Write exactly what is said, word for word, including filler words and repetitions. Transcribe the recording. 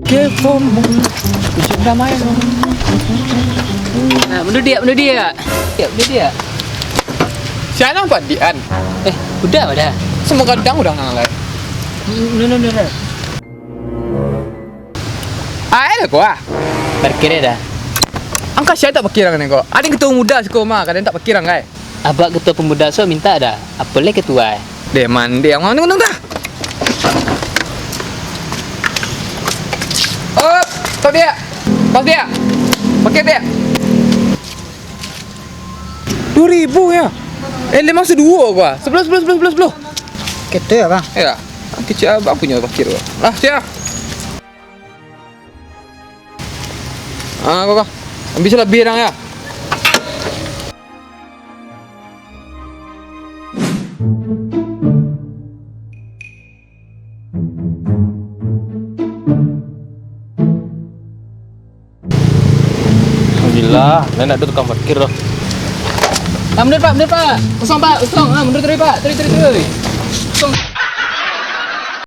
Kepo. Bisa damai. Nah, mendudiak, mendudiak. Ya, mendudiak. Siapa padian? Eh, udah, udah. Semua kadang udah ngalai. No, no, no, no. Ai lah ko ah. Parkir dah. Angka sia tak parkir ang ko? Ado ketua muda siko mah, kadang tak parkir ang kai. Abak ketua pemuda so minta dah. Apo leh ketua eh? Deh mandi ang tunggu tunggu. Oh, stop dia. Pas dia. Parkir dia. Dua ribu ya. Eh, lima seduo gua. Sepuluh, sepuluh, sepuluh, sepuluh, sepuluh. Gitu ya, Bang? Ya. Kecil abang punya parkir gua. Lah, siap. Ah, kau, kau. Ambil salah birang ya. Alhamdulillah, nak ado tukang parkir doh. Ah, mundur, Pak, mundur, Pak. Kosong, Pak, kosong. Ah, mundur tadi, Pak. Tadi, tadi, tadi. Kosong.